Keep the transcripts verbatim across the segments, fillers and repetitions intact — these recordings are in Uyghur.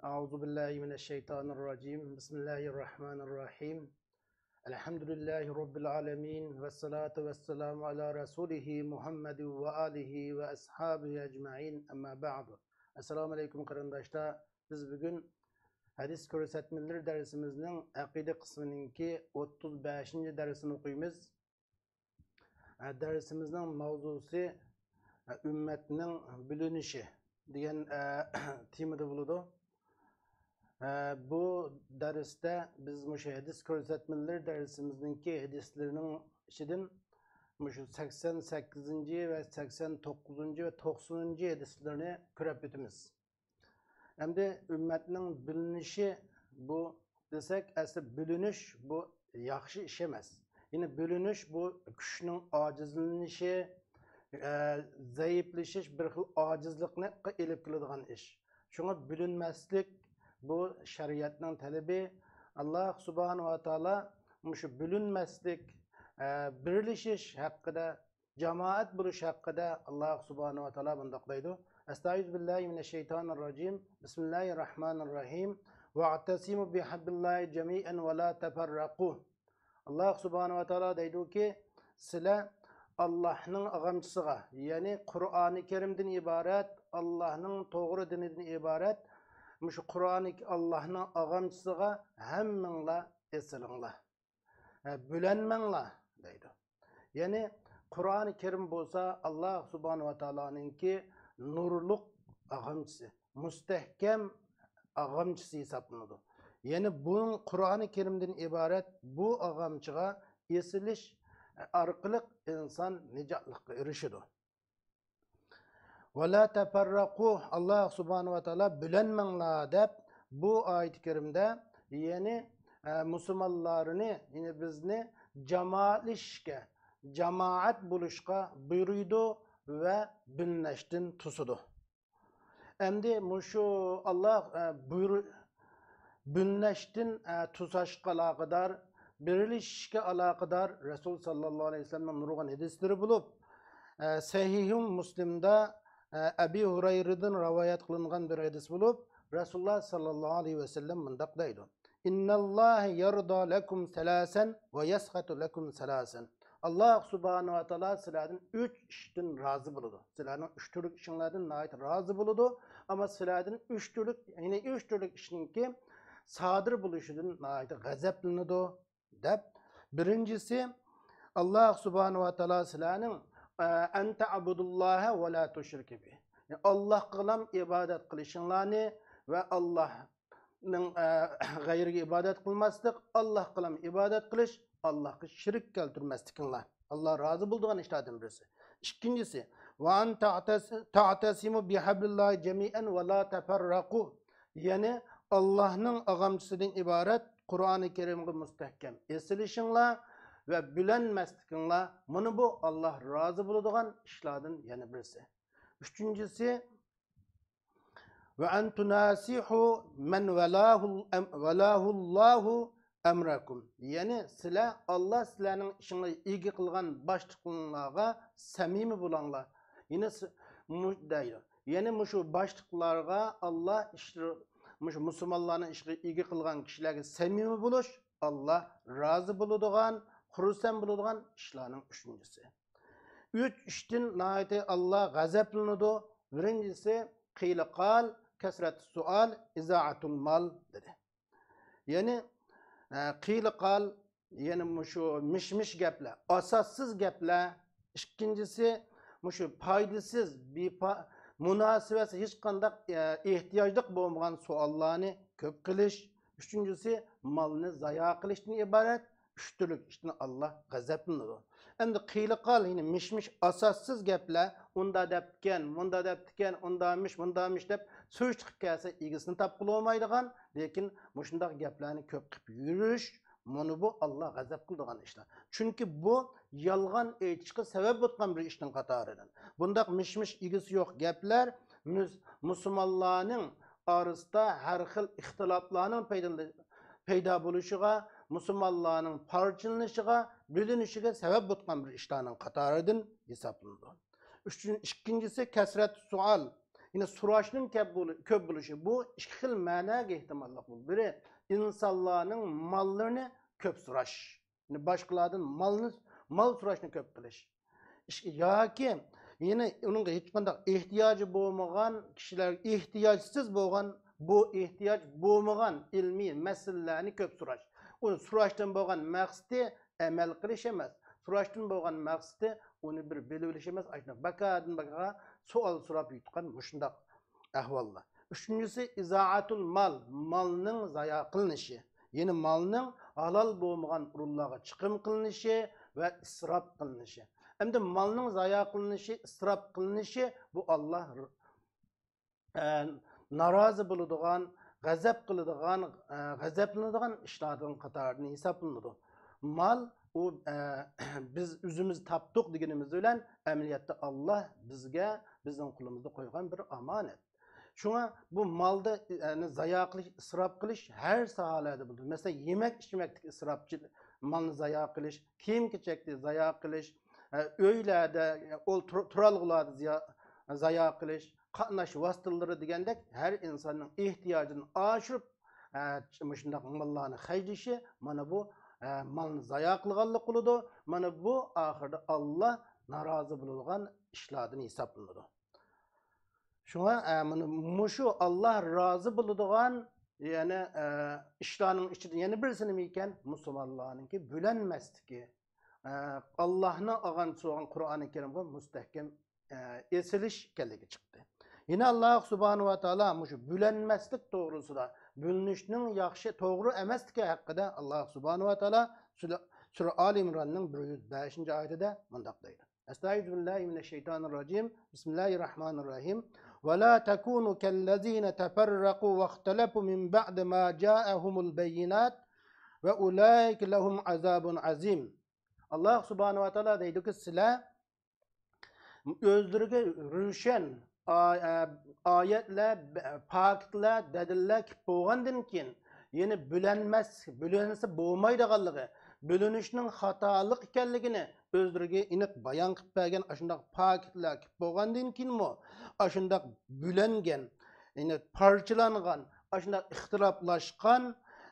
أعوذ بالله من الشيطان الرجيم. بسم الله الرحمن الرحيم. الحمد لله رب العالمين. والصلاة والسلام على رسوله محمد وآله وأصحابه أجمعين. أما بعد. ئەسسالامۇ ئەلەيكۇم قېرىنداشلار. بىز بۈگۈن ھەدىس كۆرسەتمىلىرى دەرسىمىزنىڭ ئەقىدە قىسمىنىڭكى ئوتتۇز بەشىنچى دەرسىنى ئوقۇيمىز. ئە، دەرسىمىزنىڭ ماۋزۇسى، ئە، ئۈممەتنىڭ بۆلۈنۈشى دېگەن، ئە، تېمىدا بولىدۇ. ئە، بۇ دەرستە بىز مۇشۇ ھەدىس كۆرسەتمىلىرى دەرسىمىزنىڭكى ھەدىسلىرىنىڭ ئىچىدىن مۇشۇ سەكسەن سەككىزىنچى ۋە سەكسەن توققۇزىنچى ۋە توقسىنىنچى ھەدىسلىرىنى كۆرۈپ ئۆتىمىز. ئەمدى ئۈممەتنىڭ بۆلۈنۈشى بۇ دېسەك، ئەسلى بۆلۈنۈش بۇ ياخشى ئىش ئەمەس. يەنى بۆلۈنۈش بۇ كۈچنىڭ ئاجىزلىنىشى، ئە، زەئىپلىشىش، بىر خىل ئاجىزلىقنى ئېلىپ كېلىدىغان ئىش. شۇڭا بۆلۈنمەسلىك بۇ شەرىئەتنىڭ تەلىپى. ئاللاھ سۇبھانەھۇ ۋە تائالا مۇشۇ بۆلۈنمەسلىك، ئە، بىرلىشىش ھەققىدە، جامائەت بولۇش ھەققىدە ئاللاھ سۇبھانەھۇ ۋە تائالا مۇنداق دەيدۇ. أستعيذ بالله من الشيطان الرجيم. بسم الله الرحمن الرحيم. واعتصموا بحبل الله جميعا ولا تفرقوا. ئاللاھ سۇبھانەھۇ ۋە تائالا دەيدۇكى، سىلەر ئاللاھنىڭ ئاغامچىسىغا، يەنى قۇرئانى كەرىمدىن ئىبارەت، ئاللاھنىڭ توغرا دىنىدىن ئىبارەت مۇشۇ قۇرئانى، ئاللاھنىڭ ئاغامچىسىغا ھەممىڭلار ئېسىلىڭلار. ھە، بۆلەنمەڭلار دەيدۇ. يەنى قۇرئانى كەرىم بولسا ئاللاھ سۇبھانەھۇ ۋە تائالانىڭكى نۇرلۇق ئاغامچىسى، مۇستەھكەم ئاغامچىسى ھېسابلىنىدۇ. يەنى بۇنىڭ قۇرئانى كەرىمدىن ئىبارەت بۇ ئاغامچىغا ئېسىلىش ئارقىلىق ئىنسان نىجاتلىققا ئېرىشىدۇ. ۋەلا تەپەررەقۇ، ئاللاھ سۇبھانەھۇ ۋە تائالا بۆلەنمەڭلار دەپ بۇ ئايىتى كەرىمدە، يەنى، ئە، مۇسۇلمانلارنى، يەنى بىزنى جامائەتلىشىشكە، جامائەت بولۇشقا بۇيرۇيدۇ ۋە بۆلۈنۈشتىن توسىدۇ. ئەمدى مۇشۇ ئاللاھ، ئە، بۇيرۇ-، بۆلۈنۈشتىن، ئە، توساشقا ئالاقىدار، بىرلىشىشكە ئالاقىدار رەسۇل ساللاللاھۇ ئەلەيھى ۋەسەللەمنىڭ نۇرغۇن ھەدىسلىرى بولۇپ، ئە، سەھىھۇ مۇسلىمدا، ئە، ئەبى ھۇرەيرىدىن رىۋايەت قىلىنغان بىر ھەدىس بولۇپ، رەسۇلۇللاھ ساللاللاھۇ ئەلەيھى ۋەسەللەم مۇنداق دەيدۇ: إن الله يرضى لكم ثلاثا ويسخط لكم ثلاثا. ئاللاھ سۇبھانەھۇ ۋە تائالا سىلەردىن ئۈچ ئىشتىن رازى بولىدۇ. سىلەرنىڭ ئۈچ تۈرلۈك ئىشىڭلاردىن ناھايىتى رازى بولىدۇ. ئەمما سىلەردىن ئۈچ تۈرلۈك، يەنى ئۈچ تۈرلۈك ئىشنىڭكى سادىر بولۇشىدىن ناھايىتى غەزەپلىنىدۇ، دەپ، بىرىنچىسى، ئاللاھ سۇبھانەھۇ ۋە تائالا سىلەرنىڭ، ئە، أن تعبدوا الله ولا تشركوا به. يەنى ئاللاھقىلا ئىبادەت قىلىشىڭلارنى ۋە ئاللاھنىڭ، ئە، غەيرىگە ئىبادەت قىلماسلىق، ئاللاھقىلا ئىبادەت قىلىش، ئاللاھقا شېرىك كەلتۈرمەسلىكىڭلار. ئاللاھ رازى بولىدىغان ئىشلاردىن بىرسى. ئىككىنچىسى، وأن تعتس-، تعتصموا بحبل الله جميعا ولا تفرقوا. يەنى ئاللاھنىڭ ئاغامچىسىدىن ئىبارەت قۇرئانى كەرىمگە مۇستەھكەم ئېسىلىشىڭلار ۋە بۆلەنمەسلىكىڭلار. مانا بۇ ئاللاھ رازى بولىدىغان ئىشلاردىن يەنە بىرسى. ئۈچىنچىسى، وأن تناصحوا من ولاه الأم-، ولاه الله أمركم. يەنى سىلەر، ئاللاھ سىلەرنىڭ ئىشىڭلارغا ئىگە قىلغان باشلىقىڭلارغا سەمىمىي بولۇڭلار. يەنى س-، مۇ-، دەيدۇ. يەنى مۇشۇ باشلىقلارغا، ئاللاھ ئىشلىرى، مۇشۇ مۇسۇلمانلارنىڭ ئىشىغا ئىگە قىلغان كىشىلەرگە سەمىمىي بولۇش، ئاللاھ رازى بولىدىغان، خۇرسەن بولىدىغان ئىشلارنىڭ ئۈچىنچىسى. ئۈچ ئىشتىن ناھايىتى ئاللاھ غەزەپلىنىدۇ. بىرىنچىسى، قىل قال، كەسرەتۇ سوئال، ئىزائەتۇل مال دېدى. يەنى، ئە، قىل قال، يەنى مۇشۇ مىش-مىش گەپلەر، ئاساسسىز گەپلەر. ئىككىنچىسى، مۇشۇ پايدىسىز، بىپا-، مۇناسىۋەتسىز، ھېچقانداق، ئە، ئېھتىياجلىق بولمىغان سوئاللارنى كۆپ قىلىش. ئۈچىنچىسى، مالنى زايا قىلىشتىن ئىبارەت ئۈچ تۈرلۈك ئىشتىن ئاللاھ غەزەپلىنىدۇ. ئەمدى قىل قال، يەنى مىش-مىش ئاساسسىز گەپلەر، ئۇندا دەپتىكەن، مۇندا دەپتىكەن، ئۇندامىش، مۇندامىش دەپ سۆز چىقىپ كەلسە ئىگىسىنى تاپقىلى بولمايدىغان، لېكىن مۇشۇنداق گەپلەرنى كۆپ قىلىپ يۈرۈش، مانا بۇ ئاللاھ غەزەپ قىلىدىغان ئىشلار. چۈنكى بۇ يالغان ئېيتىشقا سەۋەب بولغان بىر ئىشنىڭ قاتارىدىن. بۇنداق مىش-مىش ئىگىسى يوق گەپلەر مۇس-، مۇسۇلمانلارنىڭ ئارىسىدا ھەر خىل ئىختىلاپلارنىڭ پەيدا، پەيدا بولۇشىغا، مۇسۇلمانلارنىڭ پارچىلىنىشىغا، بۆلۈنۈشىگە سەۋەب بولغان بىر ئىشلارنىڭ قاتارىدىن ھېسابلىنىدۇ. ئۈچىن-، ئىككىنچىسى، كەسرەت سوئال. يەنى سوراشنىڭ كۆپ بولۇ-، كۆپ بولۇشى، بۇ ئىككى خىل مەنەگە ئېھتىماللىق بولىدۇ. بىرى، ئىنسانلارنىڭ ماللىرىنى كۆپ سوراش. يەنى باشقىلاردىن مالنى، مال سوراشنى كۆپ قىلىش. ئىش-، ياكى يەنە ئۇنىڭغا ھېچقانداق ئېھتىياجى بولمىغان كىشىلەر، ئېھتىياجسىز بولغان، بۇ ئېھتىياج بولمىغان ئىلمىي مەسىلىلەرنى كۆپ سوراش. ئۇ سوراشتىن بولغان مەقسىتى ئەمەل قىلىش ئەمەس. سوراشتىن بولغان مەقسىتى ئۇنى بىر بىلىۋېلىش ئەمەس. ئاشۇنداق بىكاردىن بىكارغا سوئال سوراپ يۈتكەن مۇشۇنداق ئەھۋاللار. ئۈچىنچىسى، ئىزائەتۇل مال، مالنىڭ زايا قىلىنىشى. يەنى مالنىڭ ھالال بولمىغان ئورۇنلارغا چىقىم قىلىنىشى ۋە ئىسراپ قىلىنىشى. ئەمدى مالنىڭ زايا قىلىنىشى، ئىسراپ قىلىنىشى بۇ ئاللا ئە، نارازى بولىدىغان، غەزەپ قىلىدىغان، ئە، غەزەپلىنىدىغان ئىشلاردىن قاتارىدىن ھېسابلىنىدۇ. مال ئۇ، ئە، بىز ئۆزىمىز تاپتۇق دېگىنىمىز بىلەن ئەمەلىيەتتە ئاللا بىزگە، بىزنىڭ قولىمىزدا قويغان بىر ئامانەت. شۇڭا بۇ مالدا، ئە، زايا قىلىش، ئىسراپ قىلىش ھەر ساھەلەردە بولىدۇ. مەسىلەن، يېمەك ئىچمەكتىكى ئىسراپچىل-، مالنى زايا قىلىش، كىيىم كېچەكنى زايا قىلىش، ئە، ئۆيلەردە، ئولتۇر-، تۇرالغۇلاردا زىيا-، زايا قىلىش، قاتناش ۋاسىتىلىرى دېگەندەك ھەر ئىنساننىڭ ئېھتىياجىنى ئاشۇرۇپ، ئە، مۇشۇنداق ماللارنى خەجلىشى، مانا بۇ، ئە، مالنى زايا قىلغانلىق بولىدۇ. مانا بۇ ئاخىرىدا ئاللا نارازى بولىدىغان ئىشلاردىن ھېسابلىنىدۇ. شۇڭا، ئە، مانا مۇشۇ ئاللا رازى بولىدىغان، يەنى، ئە، ئىشلارنىڭ ئىچىدە يەنە بىرسى نېمە ئىكەن؟ مۇسۇلمانلارنىڭكى بۆلەنمەسلىكى. ئە، ئاللاھنىڭ ئالغان سوغان قۇرئانى كەرىمگە مۇستەھكەم، ئە، ئېسىلىش ئىكەنلىكى چىقتى. يەنە ئاللاھ سۇبھانەھۇ ۋە تائالا مۇشۇ بۆلەنمەسلىك توغرىسىدا، بۆلۈنۈشنىڭ ياخشى، توغرا ئەمەسلىكى ھەققىدە ئاللاھ سۇبھانەھۇ ۋە تائالا سۈرە، سۈرە ئالى ئىمراننىڭ بىر يۈز بەشىنچى ئايىتىدە مۇنداق دەيدۇ. أستعيذ بالله من الشيطان الرجيم. بسم الله الرحمن الرحيم. ولا تكونوا كالذين تفرقوا واختلفوا من بعد ما جاءهم البينات وأولئك لهم عذاب عظيم. ئاللاھ سۇبھانەھۇ ۋە تائالا دەيدۇكى، سىلەر ئۆزلىرىگە روشەن ئا-، ئە، ئايەتلەر، بە-، پاكىتلار، دەلىللەر كېلىپ بولغاندىن كېيىن، يەنە بۆلەنمەس، بۆلۈنسە بولمايدىغانلىقى، بۆلۈنۈشنىڭ خاتالىق ئىكەنلىكىنى ئۆزلىرىگە ئېنىق بايان قىلىپ بەرگەن ئاشۇنداق پاكىتلار كېلىپ بولغاندىن كېيىنمۇ، ئاشۇنداق بۆلەنگەن، يەنى پارچىلانغان، ئاشۇنداق ئىختىلاپلاشقان،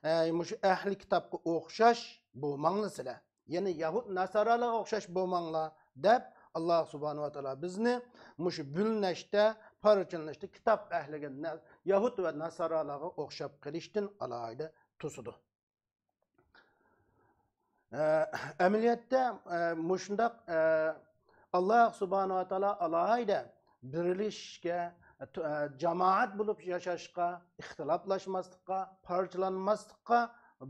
ئە، مۇشۇ ئەھلى كىتابقا ئوخشاش بولماڭلار سىلەر. يەنى يەھۇد ناسارالارغا ئوخشاش بولماڭلار، دەپ، ئاللاھ سۇبھانەھۇ ۋە تائالا بىزنى مۇشۇ بۆلۈنۈشتە، پارچىلىنىشتا كىتاب ئەھلىگە، نە-، يەھۇد ۋە ناسارالارغا ئوخشاپ قېلىشتىن ئالاھىدە توسىدۇ. ئە، ئەمەلىيەتتە، ئە، مۇشۇنداق، ئە، ئاللاھ سۇبھانەھۇ ۋە تائالا ئالاھىدە بىرلىشىشكە، تو-، ئە، جامائەت بولۇپ ياشاشقا، ئىختىلاپلاشماسلىققا، پارچىلانماسلىققا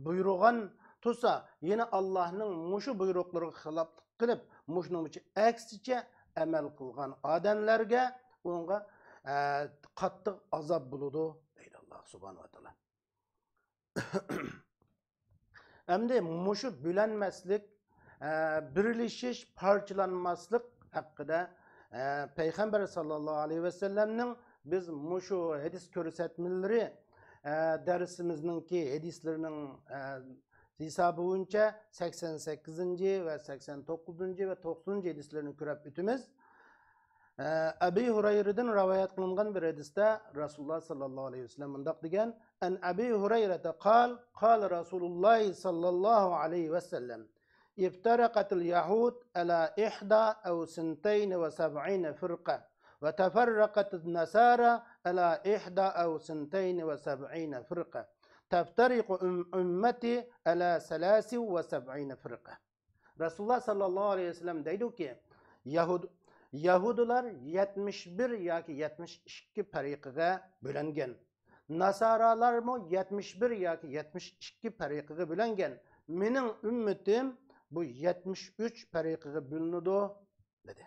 بۇيرۇغان تۇرسا، يەنە ئاللاھنىڭ مۇشۇ بۇيرۇقلىرىغا خىلاپلىق قىلىپ، مۇشۇنىڭ ئەكسىچە ئەمەل قىلغان ئادەملەرگە، ئۇنىڭغا، ئە، قاتتىق ئازاب بولىدۇ، دەيدۇ ئاللاھ سۇبھانەھۇ ۋە تائالا. ئەمدى مۇشۇ بۆلەنمەسلىك، ئە، بىرلىشىش، پارچىلانماسلىق ھەققىدە، ئە، پەيغەمبەر ساللاللاھۇ ئەلەيھى ۋەسەللەمنىڭ بىز مۇشۇ ھەدىس كۆرسەتمىلىرى، ئە، دەرسىمىزنىڭكى ھەدىسلىرىنىڭ، ئە، ھېسابى بويىچە سەكسەن سەككىزىنچى ۋە سەكسەن توققۇزىنچى ۋە توقسىنىنچى ھەدىسلىرىنى كۆرۈپ ئۆتىمىز. ئە، ئەبى ھۇرەيرىدىن رىۋايەت قىلىنغان بىر ھەدىستە رەسۇلۇللاھ ساللاللاھۇ ئەلەيھى ۋەسەللەم مۇنداق دېگەن: عن أبي هريرة قال قال رسول الله صلى الله عليه وسلم: افترقت اليهود على إحدى أو ثنتين وسبعين فرقة، وتفرقت النصارى على إحدى أو ثنتين وسبعين فرقة، تفترق أم-، أمتي على ثلاث وسبعين فرقة. رەسۇلۇللاھ ساللاللاھۇ ئەلەيھى ۋەسەللەم دەيدۇكى، يەھۇد-، يەھۇدىيلار يەتمىش بىر ياكى يەتمىش ئىككى پەرىقىگە بۆلۈنگەن. ناسارالارمۇ يەتمىش بىر ياكى يەتمىش ئىككى پەرىقىگە بۆلۈنگەن. مېنىڭ ئۈممىتىم بۇ يەتمىش ئۈچ پەرىقىگە بۆلۈنىدۇ، دېدى.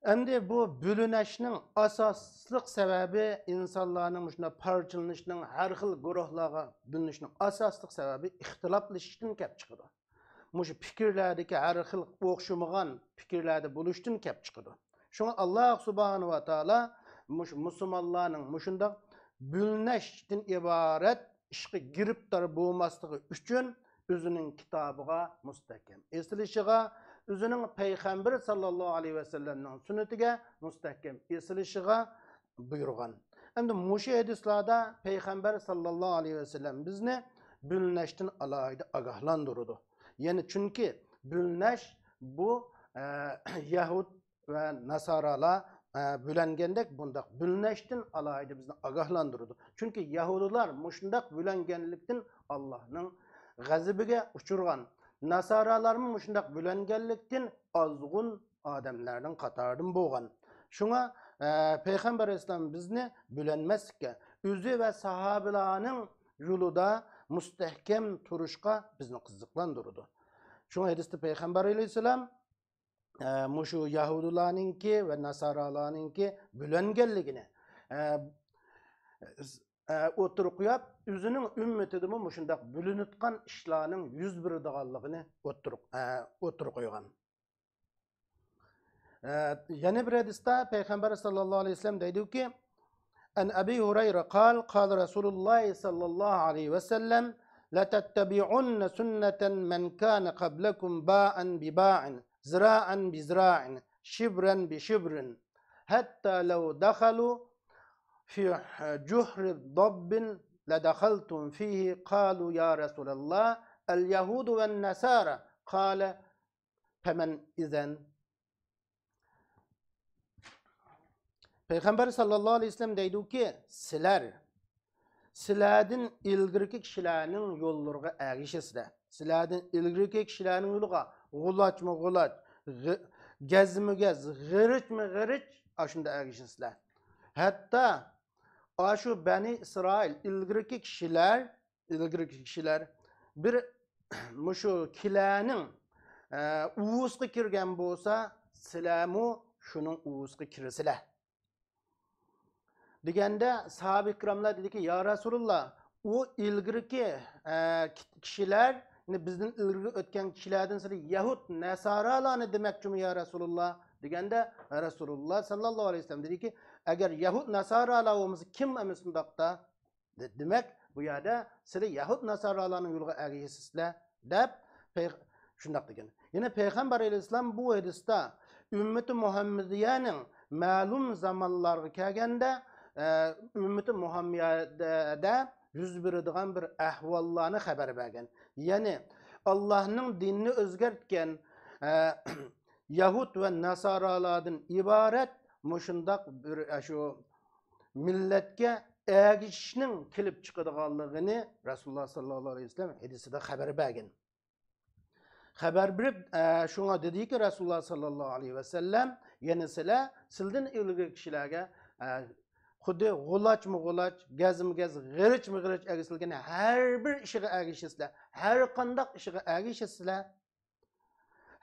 ئەمدى بۇ بۆلۈنۈشنىڭ ئاساسلىق سەۋەبى، ئىنسانلارنىڭ مۇشۇنداق پارچىلىنىشنىڭ، ھەر خىل گۇرۇھلارغا بۆلۈنۈشنىڭ ئاساسلىق سەۋەبى ئىختىلاپلىشىشتىن كەپ چىقىدۇ. مۇشۇ پىكىرلەردىكى ھەر خىل ئوخشىمىغان پىكىرلەردە بولۇشتىن كەپ چىقىدۇ. شۇڭا ئاللاھ سۇبھانەھۇ ۋە تائالا مۇشۇ مۇسۇلمانلارنىڭ مۇشۇنداق بۆلۈنۈشتىن ئىبارەت ئىشقا گىرىپتار بولماسلىقى ئۈچۈن ئۆزىنىڭ كىتابىغا مۇستەھكەم ئېسىلىشىغا، ئۆزىنىڭ پەيغەمبىرى ساللاللاھۇ ئەلەيھى ۋەسەللەمنىڭ سۈننىتىگە مۇستەھكەم ئېسىلىشىغا بۇيرۇغان. ئەمدى مۇشۇ ھەدىسلاردا پەيغەمبەر ساللاللاھۇ ئەلەيھى ۋەسەللەم بىزنى بۆلۈنۈشتىن ئالاھىدە ئاگاھلاندۇرىدۇ. يەنى چۈنكى بۆلۈنۈش بۇ، ئە، يەھۇد ۋە ناسارالار، ئە، بۆلەنگەندەك بۇنداق بۆلۈنۈشتىن ئالاھىدە بىزنى ئاگاھلاندۇرىدۇ. چۈنكى يەھۇدىيلار مۇشۇنداق بۆلەنگەنلىكتىن ئاللاھنىڭ غەزىپىگە ئۇچرىغان. ناسارالارمۇ مۇشۇنداق بۆلەنگەنلىكتىن ئازغۇن ئادەملەرنىڭ قاتارىدىن بولغان. شۇڭا، ئە، پەيغەمبەر ئەلەيھىسسالام بىزنى بۆلەنمەسلىككە، ئۆزى ۋە ساھابىلارنىڭ يولىدا مۇستەھكەم تۇرۇشقا بىزنى قىزىقلاندۇرىدۇ. شۇڭا ھەدىستە پەيغەمبەر ئەلەيھىسسالام، ئە، مۇشۇ يەھۇدىيلارنىڭكى ۋە ناسارالارنىڭكى بۆلەنگەنلىكىنى، ئە، ئە، ئوتتۇرىغا قويۇپ، ئۆزىنىڭ ئۈممىتىدىمۇ مۇشۇنداق بۆلۈنۈۋاتقان ئىشلارنىڭ يۈز بېرىدىغانلىقىنى ئوتتۇرىغا، ئە، ئوتتۇرىغا قويغان. ئە، يەنە بىر ھەدىستە پەيغەمبەر ساللاللاھۇ ئەلەيھى ۋەسەللەم دەيدۇكى، عن أبي هريرة قال، قال رسول الله صلى الله عليه وسلم، لتتبعن سنة من كان قبلكم باعا بباع، ذراعا بذراع، شبرا بشبر، حتى لو دخلوا في جحر ضب لدخلتم فيه. قالوا: يا رسول الله، اليهود والنصارى؟ قال: فمن إذن؟ پەيغەمبەر ساللاللاھۇ ئەلەيھى ۋەسەللەم دەيدۇكى، سىلەر، سىلەردىن ئىلگىرىكى كىشىلەرنىڭ يوللىرىغا ئەگىشىسىلەر. سىلەردىن ئىلگىرىكى كىشىلەرنىڭ يولىغا غۇلاچمۇ غۇلاچ، غە-، گەزمۇ گەز، غېرىچمۇ غېرىچ، ئاشۇنداق ئەگىشىسىلەر. ھەتتا ئاشۇ بەنى ئىسرائىل ئىلگىرىكى كىشىلەر، ئىلگىرىكى كىشىلەر بىر مۇشۇ كىلەنىڭ، ئە، ئۇۋىسىغا كىرگەن بولسا، سىلەرمۇ شۇنىڭ ئۇۋىسىغا كىرىسىلەر. دېگەندە ساھابە ئىكراملار دېدىكى، يا رەسۇلۇللا، ئۇ ئىلگىرىكى، ئە، كىشىلەر، يەنى بىزدىن ئىلگىرى ئۆتكەن كىشىلەردىن سىلەر يەھۇد نەسارالارنى دېمەكچىمۇ يا رەسۇلۇللا؟ دېگەندە رەسۇلۇللا ساللاللاھۇ ئەلەيھى ۋەسەللەم دېدىكى، ئەگەر يەھۇد نەسارالار بولمىسا كىم ئەمەس ئۇنداقتا؟ دېمەك، بۇ يەردە سىلەر يەھۇد ناسارالارنىڭ يولىغا ئەگىشىسىلەر دەپ پەي-، شۇنداق دېگەن. يەنە پەيغەمبەر ئەلەيھىسسالام بۇ ھەدىستە ئۈممىتى مۇھەممەدىيەنىڭ مەلۇم زامانلارغا كەلگەندە، ئە، ئۈممىتى مۇھەممەدىيەدە يۈز بېرىدىغان بىر ئەھۋاللارنى خەۋەر بەرگەن. يەنى ئاللاھنىڭ دىنىنى ئۆزگەرتكەن، ئە، يەھۇد ۋە ناسارالاردىن ئىبارەت مۇشۇنداق بىر، ئە، شۇ مىللەتكە ئەگىشىشنىڭ كېلىپ چىقىدىغانلىقىنى رەسۇلۇللا ساللاللاھۇ ئەلەيھى ۋەسەللەم ھەدىسىدە خەۋەر بەرگەن. خەۋەر بېرىپ، ئە، شۇڭا دېدىكى رەسۇلۇللا ساللاللاھۇ ئەلەيھى ۋەسەللەم، يەنە سىلەر سىلدىن ئىلگىرىكى كىشىلەرگە، ئە، خۇددى غۇلاچمۇ غۇلاچ، گەزمۇ گەز، غېرىچمۇ غېرىچ ئەگىشىلگەن ھەر بىر ئىشىغا ئەگىشىسىلەر، ھەر قانداق ئىشىغا ئەگىشىسىلەر.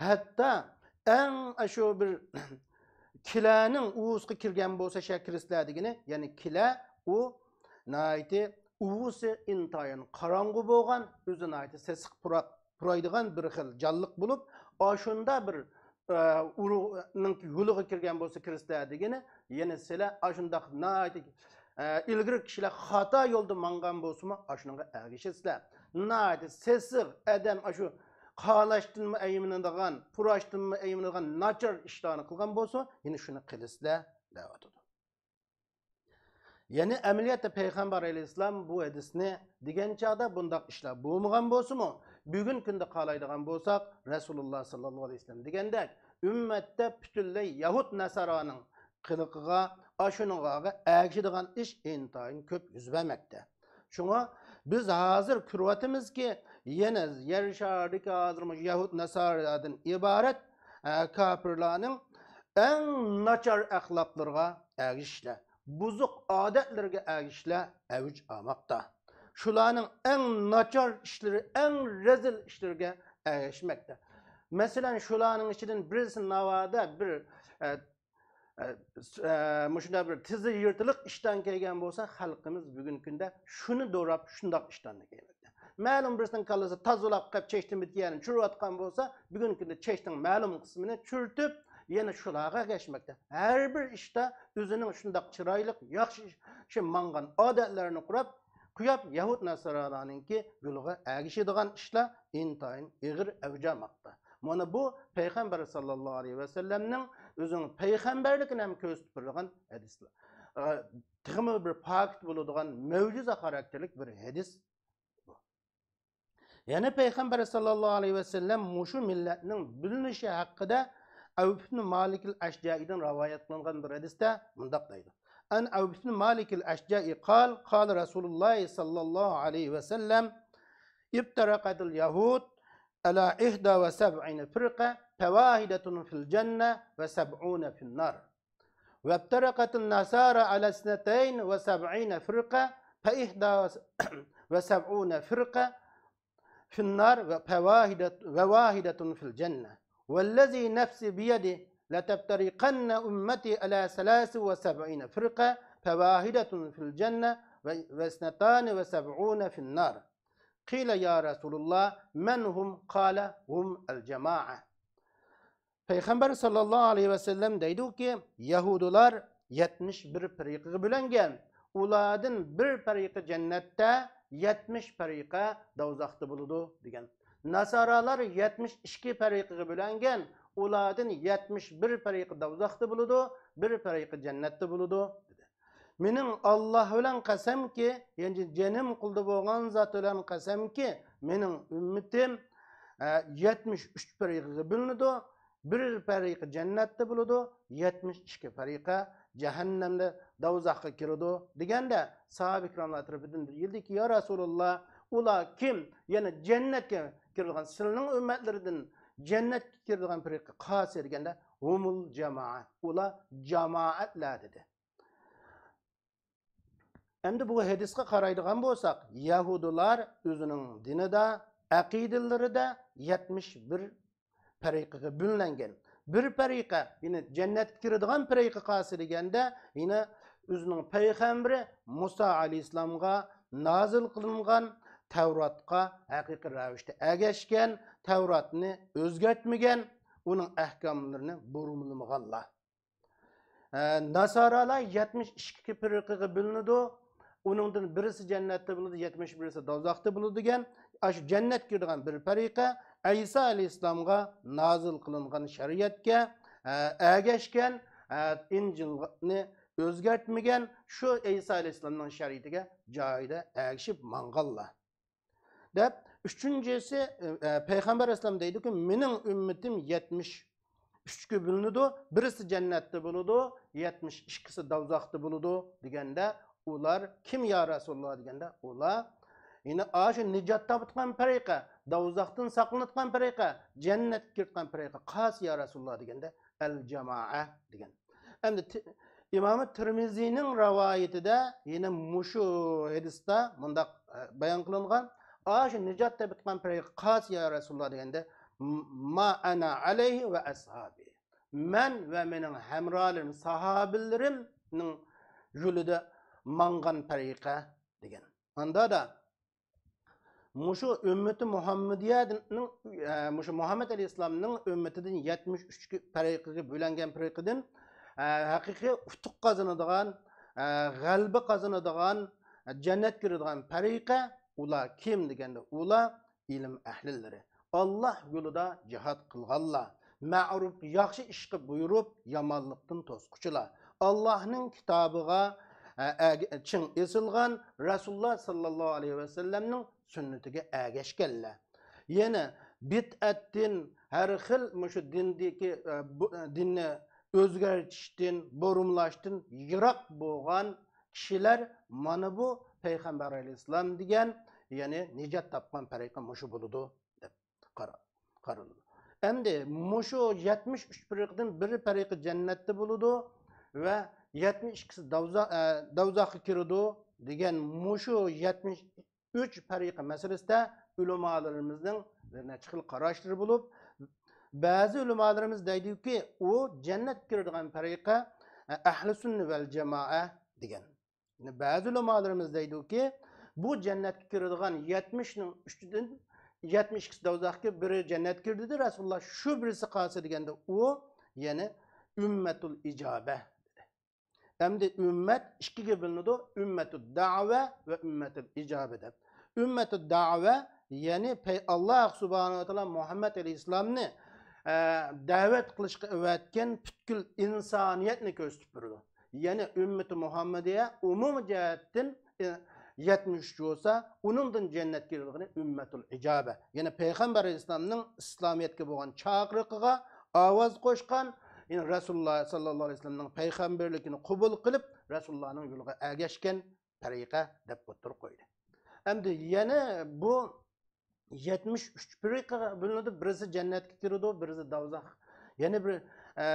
ھەتتا ئەڭ ئاشۇ بىر كىلەنىڭ ئۇۋىسىغا كىرگەن بولسا شەك كىرىسىلەر دېگىنى، يەنى كىلە ئۇ ناھايىتى ئۇۋىسى ئىنتايىن قاراڭغۇ بولغان، ئۆزى ناھايىتى سېسىق پۇراق پۇرايدىغان بىر خىل جانلىق بولۇپ، ئاشۇنداق بىر، ئە، ئۇرۇقنىڭ يولىغا كىرگەن بولسا كىرىسىلەر دېگىنى، يەنى سىلەر ئاشۇنداق ناھايىتى، ئە، ئىلگىرى كىشىلەر خاتا يولدا ماڭغان بولسىمۇ، ئاشۇنىڭغا ئەگىشىسىلەر. ناھايىتى سېسىق ئادەم ئاشۇ قالاشتىنمۇ ئەيمىنىدىغان، پۇراشتىنمۇ ئەيمىنىدىغان ناچار ئىشلارنى قىلغان بولسا، يەنە شۇنى قىلىسىلەر دەۋاتىدۇ. يەنى ئەمەلىيەتتە پەيغەمبەر ئەلەيھىسسالام بۇ ھەدىسنى دېگەن چاغدا بۇنداق ئىشلار بولمىغان بولسىمۇ، بۈگۈنكى كۈندە قارايدىغان بولساق، رەسۇلۇللا ساللاللاھۇ ئەلەيھى ۋەسەللەم دېگەندەك، ئۈممەتتە پۈتۈنلەي يەھۇد ناسارانىڭ قىلىقىغا، ئاشۇنىڭغا ئەگىشىدىغان ئىش ئىنتايىن كۆپ يۈز بەرمەكتە. شۇڭا بىز ھازىر كۆرۈۋاتىمىزكى، يەنە يەر شارىدىكى ھازىر مۇشۇ يەھۇد ناسارادىن ئىبارەت، ئە، كاپىرلارنىڭ ئەڭ ناچار ئەخلاقلىرىغا ئەگىشىشلەر، بۇزۇق ئادەتلىرىگە ئەگىشىشلەر ئەۋج ئالماقتا. شۇلارنىڭ ئەڭ ناچار ئىشلىرى، ئەڭ رەزىل ئىشلىرىگە ئەگىشمەكتە. مەسىلەن، شۇلارنىڭ ئىچىدىن بىرسى ناۋادا بىر، ئە، ئە، س-، ئە، مۇشۇنداق بىر تىزى يىرتىلىق ئىشتان كەلگەن بولسا، خەلقىمىز بۈگۈنكى كۈندە شۇنى دوراپ، شۇنداق ئىشتاننى كىيمەكتە. مەلۇم بىرسىنىڭ كاللىسى تازىلاپ قېلىپ، چەشتىن بىر يەرنى چۈشۈرۈۋاتقان بولسا، بۈگۈنكى كۈندە چەشنىڭ مەلۇم قىسمىنى چۈشۈرتۈپ، يەنە شۇلارغا ئەگەشمەكتە. ھەر بىر ئىشتا ئۆزىنىڭ شۇنداق چىرايلىق، ياخشى، ياخشى ماڭغان ئادەتلەرنى قۇرۇپ، قويۇپ، يەھۇد ناسارالارنىڭكى يولىغا ئەگىشىدىغان ئىشلار ئىنتايىن ئېغىر ئەۋج ئالماقتا. مانا بۇ پەيغەمبەر ساللاللاھۇ ئەلەيھى ۋەسەللەمنىڭ ئۆزىنىڭ پەيغەمبەرلىكىنى ھەم كۆرسىتىپ بېرىدىغان ھەدىسلەر. ئە، تېخىمۇ بىر پاكىت بولىدىغان مۆجىزە خاراكتېرلىك بىر ھەدىس بۇ. يەنە پەيغەمبەر ساللاللاھۇ ئەلەيھى ۋەسەللەم مۇشۇ مىللەتنىڭ بۆلۈنۈشى ھەققىدە ئەۋف ئىبن مالىكىل ئەشجەئىدىن رىۋايەت قىلىنغان بىر ھەدىستە مۇنداق دەيدۇ: عن عوف بن مالك الأشجعي قال: قال رسول الله صلى الله عليه وسلم: افترقت اليهود على إحدى وسبعين فرقة، فواحدة في الجنة وسبعون في النار. وافترقت النصارى على اثنتين وسبعين فرقة، فإحدى وسبعون فرقة في النار، فواحدة، وواحدة في الجنة. والذي نفسي بيده، لتفترقن أمتي على ثلاث وسبعين فرقة، فواحدة في الجنة، و، واثنتان وسبعون في النار. قيل: يا رسول الله، من هم؟ قال: هم الجماعة. پەيغەمبەر ساللاللاھۇ ئەلەيھى ۋەسەللەم دەيدۇكى، يەھۇدىيلار يەتمىش بىر پەرىقىگە بۆلۈنگەن. ئۇلاردىن بىر پەرىقى جەننەتتە، يەتمىش پەرىقى دوزاختا بولىدۇ، دېگەن. ناسارالار يەتمىش ئىككى پەرىقىگە بۆلۈنگەن. ئۇلاردىن يەتمىش بىر پەرىقى دوزاختا بولىدۇ، بىر پەرىقى جەننەتتە بولىدۇ، دېدى. مېنىڭ ئاللاھ بىلەن قەسەمكى، يەنى جېنىم قولىدا بولغان زات بىلەن قەسەمكى، مېنىڭ ئۈممىتىم، ئە، يەتمىش ئۈچ پەرىقىگە بۆلۈنىدۇ. بىر پەرىقى جەننەتتە بولىدۇ، يەتمىش ئىككى پەرىقى جەھەننەمدە، دوزاخقا كىرىدۇ، دېگەندە، ساھابە كىراملار تەرىپىدىن دېيىلدىكى، يا رەسۇلاللاھ، ئۇلار كىم؟ يەنى جەننەتكە كىرىدىغان، سىلىنىڭ ئۈممەتلىرىدىن جەننەتكە كىرىدىغان پەرىقى قايسى؟ دېگەندە، ھۇمۇل جامائە، ئۇلار جامائەتلەر، دېدى. ئەمدى بۇ ھەدىسقا قارايدىغان بولساق، يەھۇدىيلار ئۆزىنىڭ دىنىدا، ئەقىدىلىرىدە يەتمىش بىر پەرىقىگە بۆلۈنگەن. بىر پەرىقە، يەنى جەننەتكە كىرىدىغان پەرىقە قايسى دېگەندە، يەنى ئۆزىنىڭ پەيغەمبىرى مۇسا ئەلەيھىسسالامغا نازىل قىلىنغان تەۋراتقا ھەقىقىي رەۋىشتە ئەگەشكەن، تەۋراتنى ئۆزگەرتمىگەن، ئۇنىڭ ئەھكاملىرىنى بۇرمىلىمىغانلار. ئە، ناسارالار يەتمىش ئىككى پەرىقىگە بۆلۈنىدۇ. ئۇنىڭدىن بىرسى جەننەتتە بولىدۇ، يەتمىش بىرسى دوزاختا بولىدۇ دېگەن. ئاشۇ جەننەتكە كىرىدىغان بىر پەرىقە ئەيسا ئەلەيھىسسالامغا نازىل قىلىنغان شەرىئەتكە، ئە، ئەگەشكەن، ئە، ئىنجىلنى ئۆزگەرتمىگەن، شۇ ئەيسا ئەلەيھىسسالامنىڭ شەرىئىتىگە جايىدا ئەگىشىپ ماڭغانلار. دەپ، ئۈچىنچىسى، ئە، پەيغەمبەر ئەلەيھىسسالام دەيدۇكى، مېنىڭ ئۈممىتىم يەتمىش ئۈچكە بۆلۈنىدۇ، بىرسى جەننەتتە بولىدۇ، يەتمىش ئىككىسى دوزاختا بولىدۇ، دېگەندە، ئۇلار كىم يا رەسۇلاللاھ؟ دېگەندە، ئۇلار، يەنى ئاشۇ نىجات تاپىدىغان پەرىقە، دوزاختىن ساقلىنىدىغان پەرىقە، جەننەتكە كىرىدىغان پەرىقە قايسى يا رەسۇلاللاھ؟ دېگەندە، ئەل جامائە، دېگەن. ئەمدى تى-، ئىمام تىرمىزىنىڭ رىۋايىتىدە يەنە مۇشۇ ھەدىستە مۇنداق، ئە، بايان قىلىنغان، ئاشۇ نىجات تېپىدىغان پەرىقە قايسى يا رەسۇلاللاھ دېگەندە، ما ئەنا ئەلەيھى ۋە ئەسھابى. مەن ۋە مېنىڭ ھەمراھلىرىم، ساھابىلىرىمنىڭ يولىدا ماڭغان پەرىقە دېگەن. ئاندا دا مۇشۇ ئۈممىتى مۇھەممەدىيەنىڭ، ئە، مۇشۇ مۇھەممەد ئەلەيھىسسالامنىڭ ئۈممىتىدىن يەتمىش ئۈچ پەرىقىگە بۆلۈنگەن پەرىقىدىن، ئە، ھەقىقىي ئۇتۇق قازىنىدىغان، ئە، غەلىبە قازىنىدىغان، ئە، جەننەتكە كىرىدىغان پەرىقە ئۇلار كىم دېگەندە، ئۇلار ئىلىم ئەھلىلىرى، ئاللاھ يولىدا جىھاد قىلغانلار، مەرۇپ ياخشى ئىشقا بۇيرۇپ، يامانلىقتىن توسقۇچىلار، ئاللاھنىڭ كىتابىغا، ئە، ئەگ-، چىڭ ئېسىلغان، رەسۇلۇللاھ ساللاللاھۇ ئەلەيھى ۋەسەللەمنىڭ سۈننىتىگە ئەگەشكەنلەر. يەنە بىدئەتتىن، ھەر خىل مۇشۇ دىندىكى، ئە، بۇ، ئە، دىننى ئۆزگەرتىشتىن، بۇرمىلاشتىن يىراق بولغان كىشىلەر مانا بۇ پەيغەمبەر ئەلەيھىسسالام دېگەن، يەنى نىجات تاپقان پەرىقە مۇشۇ بولىدۇ، دەپ قارا-، قارىلىدۇ. ئەمدى مۇشۇ يەتمىش ئۈچ پەرىقىدىن بىر پەرىقى جەننەتتە بولىدۇ ۋە يەتمىش ئىككىسى دوزا-، ئە، دوزاخقا كىرىدۇ دېگەن مۇشۇ يەتمىش ئۈچ پەرىقە مەسىلىسىدە ئۆلىمالىرىمىزنىڭ بىر نەچچە خىل قاراشلىرى بولۇپ، بەزى ئۆلىمالىرىمىز دەيدۇكى، ئۇ جەننەتكە كىرىدىغان پەرىقە، ئە، ئەھلى سۈننە ۋەل جامائە دېگەن. بەزى ئۆلىمالىرىمىز دەيدۇكى، بۇ جەننەتكە كىرىدىغان يەتمىشنىڭ ئۈچىدىن يەتمىش ئىككىسى دوزاخقا، بىرى جەننەتكە كىردى دېدى رەسۇلۇللاھ، شۇ بىرسى قالسا دېگەندە، ئۇ يەنى ئۈممەتۇل ئىجابە دېدى. ئەمدى ئۈممەت ئىككىگە بۆلۈنىدۇ، ئۈممەتۇ دەۋە ۋە ئۈممەتۇل ئىجابە دەپ. ئۈممەتۇ دەۋە، يەنى پەي-، ئاللاھ سۇبھانەھۇ ۋە تائالا مۇھەممەد ئەلەيھىسسالامنى ئە، دەۋەت قىلىشقا ئەۋەتكەن پۈتكۈل ئىنسانىيەتنى كۆرسىتىپ بېرىدۇ. يەنى ئۈممىتى مۇھەممەدىيە ئومۇمىي جەھەتتىن، ئە، يەتمىش ئۈچ بولسا، ئۇنىڭدىن جەننەتكە كىرىدىغىنى ئۈممەتۇل ئىجابە. يەنى پەيغەمبەر ئەلەيھىسسالامنىڭ ئىسلامىيەتكە بولغان چاقىرىقىغا ئاۋاز قوشقان، يەنى رەسۇلۇللا ساللاللاھۇ ئەلەيھى ۋەسەللەمنىڭ پەيغەمبەرلىكىنى قوبۇل قىلىپ، رەسۇلۇللانىڭ يولىغا ئەگەشكەن پەرىقە دەپ ئوتتۇرىغا قويدى. ئەمدى يەنە بۇ يەتمىش ئۈچ پىرقىگە بۆلۈنىدۇ. بىرسى جەننەتكە كىرىدۇ، بىرسى دوزاخ. يەنە بىر، ئە،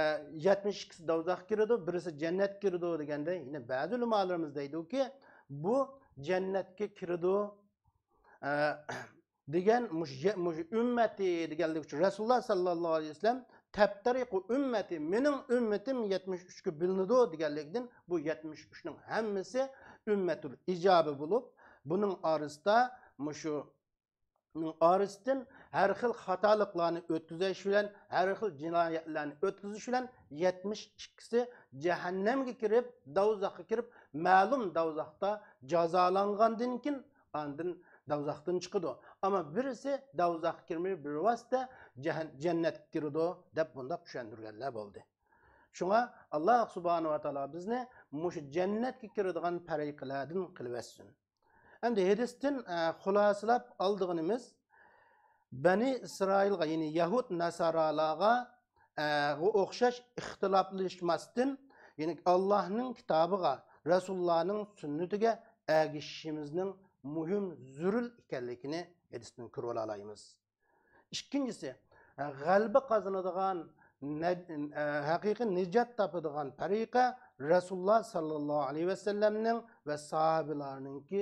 يەتمىش ئىككىسى دوزاخقا كىرىدۇ، بىرسى جەننەتكە كىرىدۇ دېگەندە، يەنە بەزى ئۆلىمالىرىمىز دەيدۇكى، بۇ جەننەتكە كىرىدۇ، ئە، دېگەن مۇشۇ يە-، مۇشۇ ئۈممەتى دېگەنلىكى ئۈچۈن رەسۇلۇللا ساللاللاھۇ ئەلەيھى ۋەسەللەم تەبتەرىقۇ ئۈممەتى، مېنىڭ ئۈممىتىم يەتمىش ئۈچكە بۆلۈنىدۇ دېگەنلىكتىن، بۇ يەتمىش ئۈچنىڭ ھەممىسى ئۈممەتۇل ئىجابە بولۇپ، بۇنىڭ ئارىسىدا مۇشۇ ئارىسىدىن ھەر خىل خاتالىقلارنى ئۆتكۈزۈش بىلەن، ھەر خىل جىنايەتلەرنى ئۆتكۈزۈش بىلەن يەتمىش ئىككىسى جەھەننەمگە كىرىپ، دوزاخقا كىرىپ، مەلۇم دوزاختا جازالانغاندىن كېيىن، ئاندىن دوزاختىن چىقىدۇ. ئەمما بىرسى دوزاخقا كىرمەي، بىۋاسىتە جەھەن-، جەننەتكە كىرىدۇ، دەپ بۇنداق چۈشەندۈرگەنلەر بولدى. شۇڭا ئاللا سۇبھانەھۇ ۋە تائالا بىزنى مۇشۇ جەننەتكە كىرىدىغان پەرىقىلەردىن قىلىۋەتسۇن. ئەمدى ھەدىستىن، ئە، خۇلاسىلاپ ئالىدىغىنىمىز، بەنى ئىسرائىلغا، يەنى يەھۇد ناسارالارغا، ئە، غا ئوخشاش ئىختىلاپلىشماستىن، يەنى ئاللاھنىڭ كىتابىغا، رەسۇلۇللانىڭ سۈننىتىگە ئەگىشىشىمىزنىڭ مۇھىم، زۆرۈر ئىكەنلىكىنى ھەدىستىن كۆرۈۋالالايمىز. ئىككىنچىسى، غەلىبە قازىنىدىغان، نە-، ھەقىقىي نىجات تاپىدىغان پەرىقە رەسۇلۇللا ساللاللاھۇ ئەلەيھى ۋەسەللەمنىڭ ۋە ساھابىلارنىڭكى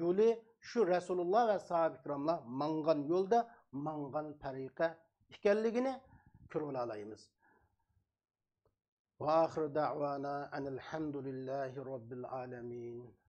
يولى، شۇ رەسۇلۇللا ۋە ساھابە كىراملار ماڭغان يولدا ماڭغان پەرىقە ئىكەنلىكىنى كۆرۈۋالالايمىز. وآخر دعوانا أن الحمد لله رب العالمين.